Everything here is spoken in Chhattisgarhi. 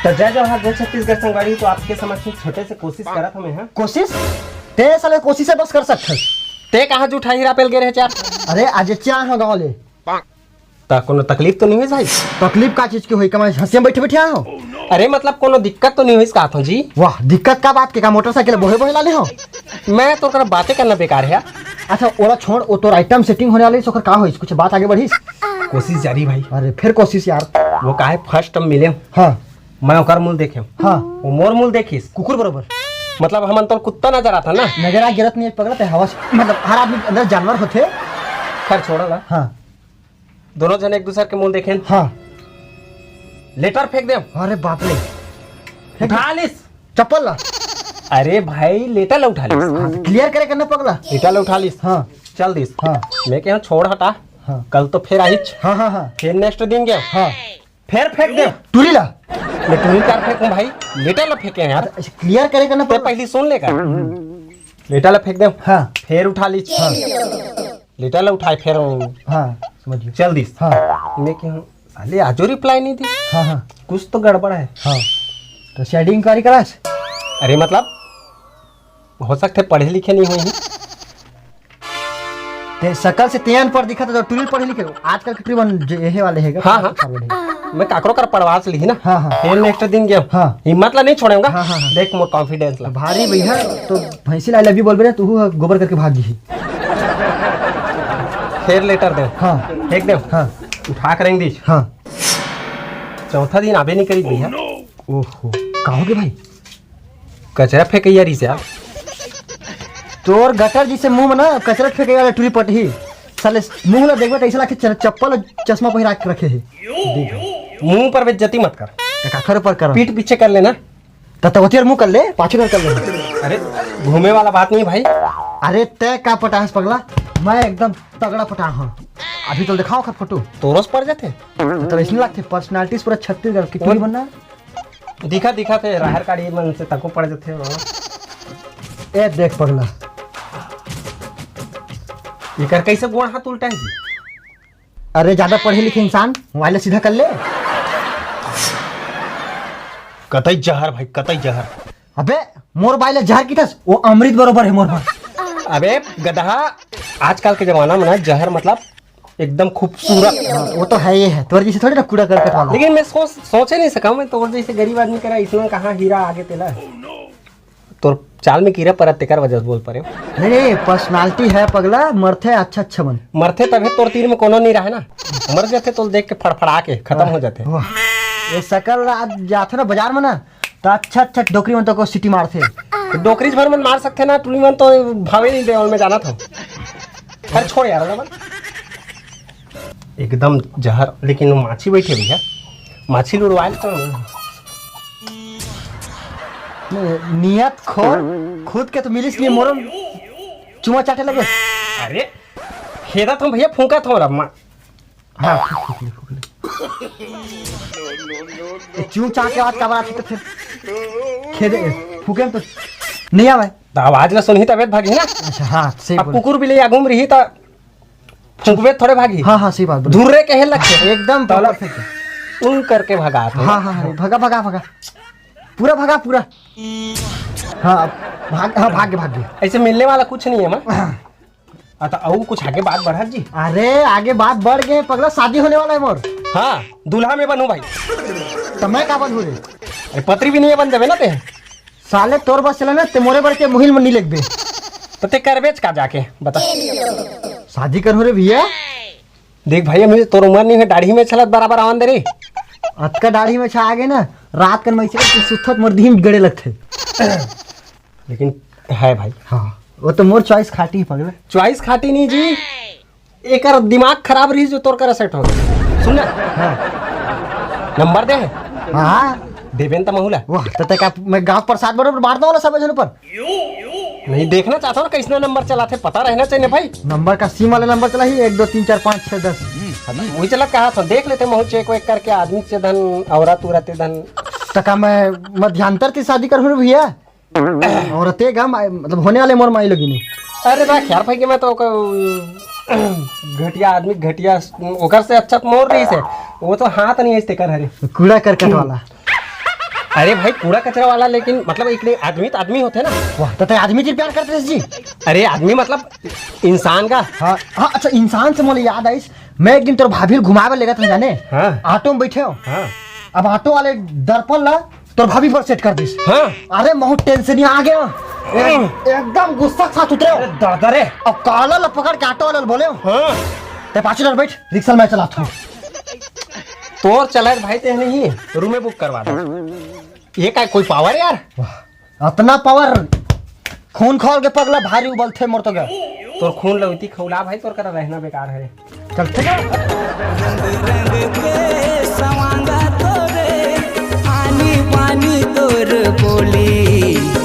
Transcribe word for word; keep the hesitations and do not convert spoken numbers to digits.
तो जय जोहार, जय छत्तीसगढ़ संगवारी। तो आपके समक्ष एक छोटे से कोशिश करत हमें, हाँ? कोशिश? ते साले कोशिश से बस कर सकथस। ते कहाँ जूठा हीरा पेल गे रहे चार? अरे, आज चार हो गाँव ले। त कोनो तकलीफ तो नहीं हुई भाई? तकलीफ का चीज की हुई? कमाई हंसिया बैठे बैठे आए हो? अरे, मतलब कोनो दिक्कत तो नहीं हुई, कहत हूँ जी। वाह, दिक्कत का बात के, का मोटरसाइकिल बोहे बोहे लाने हो? मैं तो ओकरा बातें करना बेकार है। अच्छा, ओला छोड़, वो तोर आइटम सेटिंग होने वाली, ओकर का होइस? कुछ बात आगे बढ़िस? कोशिश जारी भाई। अरे, फिर कोशिश यार। वो का है, फर्स्ट हम मिले। हाँ। मैं ओकर मुंह देखे। हाँ। वो मोर मुंह देखिस। कुकुर बरोबर। मतलब, हमन तो कुत्ता नजर आता ना। नजर आ गिरत नहीं है पगला, ते हवा से, मतलब, हर आदमी के अंदर जानवर होथे। खैर, छोड़ा ना। हाँ। दोनों जन एक दूसर के मुंह देखेन। हाँ। लेटर फेंक दे। अरे बाप रे। उठा लिस। चप्पल ला। अरे भाई, लेटर ला उठा लिस। हाँ, तो क्लियर करे करना पगला। लेटर ला उठा लिस। हाँ। चल दिस। हाँ। मैं कहा, छोड़ हटा। हाँ। कल तो फिर आहिच। हाँ, हाँ, हाँ। फिर नेक्स्ट दिन गया। हाँ। फिर फेंक दे। टूरी ला। मैं टूरी कार फेंकूं भाई? लेटर ला फेंके हैं यार। अच्छा, क्लियर करे करना ते पगला। पहली सुन लेकर। लेटर ला फेंक दे। हाँ। फिर उठा लिस। हाँ। लेटर ला उठाए फिर। हाँ, समझ गया। चल दिस। हाँ। मैं कहा, साले आजो रिप्लाई नहीं दी। हाँ, हाँ। कुछ तो गड़बड़ है। हाँ। तो सीआईडी इंक्वायरी करास? अरे मतलब, हो सकथे पढ़े लिखे नहीं हुई। ते सकल से ते अनपढ़ दिखत हे, तो टूरी पढ़े लिखे। आजकल के टूरी मन जे एहे वाले हे गा, हाँ, हाँ। फॉरवर्ड हे। मैं काकरो कर पढ़वास लिही ना। हाँ, हाँ। फिर नेक्स्ट दिन गया। हाँ। हिम्मत ला नहीं छोड़ेगा। हाँ, हाँ, हाँ। देख मोर कॉन्फिडेंस ला। भारी भैया, तो भैंसी ला आई लव यू बोलबे ना, तो गोबर करके भाग गई। फिर लेटर दे। हाँ। फेंक दे। हाँ। उठा के रेंग दीस। हाँ। चौथा दिन आबे नहीं करी भैया। ओहो, का हो गे भाई? कचरा फेंकइया रहिस यार। तोर गटर जइसे मुंह में ना कचरा फेंकइया वाला टूरी पटही। साले मुंह ला देखबे त अइसे लागथे चप्पल चश्मा पहिरा के रखे हे। मुंह पर बेइज्जती मत कर। त काखर ऊपर कर? पीठ पीछे कर लेना। त तवतियर मुंह कर ले, पाछू कर, कर ले। अरे, घूमे वाला बात नहीं भाई। अरे, तै का पटाहस पगला? मैं एकदम तगड़ा पटाह हूँ। अभी तो दिखाओ खर फोटो। तोरस पड़ जाते। तो इसने लगते पर्सनालिटीज पूरा छत्तीसगढ़ की टूरी बनना। दिखा, दिखा थे, राहर काड़ी मन से तको पड़ जाते हो। ए देख पगला। एकर कैसे गोड़ हाथ उल्टा है जी? अरे, ज्यादा पढ़े लिखे इंसान, मोबाइल सीधा कर ले। कतई जहर भाई, कतई जहर। अबे, मोर बाई ला जहर किथस, वो अमृत बरोबर है मोर बर। अबे गदहा, आजकल के जमाना में ना जहर मतलब एकदम खूबसूरत। हाँ, वो तो है ही है, तोर जैसे थोड़ी ना कूड़ा करकट वाला। लेकिन मैं सोच, सोचे नहीं सका, मैं तोर जैसे गरीब आदमी करा इतना कहाँ हीरा आगे तेला। तोर चाल में कीरा परत तेकर वजह से बोल परे। नहीं, नहीं, पर्सनालिटी है पगला, मरथे अच्छा, अच्छा मन। मरथे तभे तोर तीर में कोनो नहीं रहे ना, मर जाते तो देख के फड़फड़ा के खत्म हो जाते। वाह। ये सकल आज जाथे ना बाजार में ना, तो अच्छा, अच्छा डोकरी मन तो को सीटी मारथे। तो डोकरी भर मन मार सकथे ना, टूरी मन तो भावे नहीं दे, मैं जाना था। अरे छोड़ यार, ना मन। एकदम जहर, लेकिन वो माछी बैठे भैया, माछी लुड़वाए तो। नियत खोर, खुद के तो मिलिस नहीं, मोरो चुमा चाटे लगे। अरे, खेदा था भैया, फूंका था मा-, हाँ, फूक ले, फूक ले। चूं चां के आवाज काबर आथे तो फिर खेदे, फूके में तो नहीं आवे। तो आवाज ला सुनही तबे भागी ना। अच्छा, हाँ, सही अब बोले। कुकुर बिल्ली आगू में रही तो फुकबे थोड़े भागी। हाँ, हाँ, सही बात बोले। धुर्रे कहे लगथे। एकदम तौला perfect है। उन करके भगा तो। हाँ, हाँ, हाँ, भगा, भगा, भगा। पूरा भगा, पूरा। हाँ, भाग, हाँ, भाग गए, भाग गए। ऐसे मिलने वाला कुछ नहीं है माँ। हाँ। आ, तो अऊ कुछ आगे बात बढ़ा जी। अरे, आगे बात बढ़ गए, पगला, शादी होने वाला है मोर। हाँ, दूल्हा में बनू भाई। तो मैं का बनू रे? अरे, पत्री भी नहीं है, बन जावे ना ते। साले तोर बस चला ना, ते मोरे बर के मुहिल में नहीं लगबे। तो ते करबेच का जाके, बता। शादी करहूं रे भैया। देख भाई, अभी तोर उम्र नहीं है, दाढ़ी में छलत बराबर आवन दे रे। अतका दाढ़ी में छा आगे ना, रात कन मैं से सुत्थत मोर दीम गड़े लगथे। लेकिन है भाई। हाँ, वो तो मोर चॉइस खाटी है पगला। चॉइस खाटी नहीं जी, एकर दिमाग खराब रही जो तोर करा सेट हो। सुन ना। हाँ। नंबर दे। हाँ। देबेन त महूला। वाह, तो ते का मैं गांव प्रसाद बरोबर बांट दो ना सब जन पर। नहीं, देखना चाहता हूँ ना, कैसना नंबर चलाथे, पता रहना चाहिए भाई। नंबर का सिम वाला नंबर चला ही, एक, दो, तीन, चार, पाँच, छः, दस। हम्म, वही चला कहा था, देख लेते महू चेक वेक करके, आदमी से धन, औरत उरत धन। तो का मैं मध्यांतर की शादी करहूं रे भैया? औरते का माई, मतलब होने वाले मोर माई लगी नहीं। अरे बा, खैर भाई के मैं तो ओकर, घटिया आदमी, घटिया, ओकर से अच्छा तो मोर रही से। वो तो हाथ नहीं है तेकर हरे। कूड़ा करकट वाला। अरे भाई, कूड़ा कचरा वाला, लेकिन मतलब एक नहीं, आदमी तो आदमी होथे ना। वाह, त तैं आदमी जी प्यार करत रहिस जी। अरे आदमी मतलब इंसान का। हाँ हाँ, अच्छा, इंसान से मोला याद आइस, मैं एक दिन तोर भाभी ल घुमाए बर लेगत रहेंव जाने। हाँ। ऑटो में बइठे हों। हाँ। अब ऑटो वाले दर्पण ला तोर भाभी पर सेट कर दिस। हाँ। अरे महूँ टेंशन आ गेंव। एक, एकदम गुस्सा के साथ उतरेंव। दादा रे। अब कॉलर ला पकड़ के ऑटो वाले ल बोलेंव, हाँ। तैं पाछू डहर बइठ, रिक्शा ल मैं चलाथों। तोर चलाए भाई, तैं नहीं, रूमे बुक करवा दे। ये का कोई पावर यार? अतना पावर, खून खोल के पगला भारी उबलथे मोर तो गा। तोर खून लौती खौला भाई, तोर करा रहना बेकार हे। चल ठीक हे। रंग रंग के सवांगा तोरे, आनी बानी तोर बोली।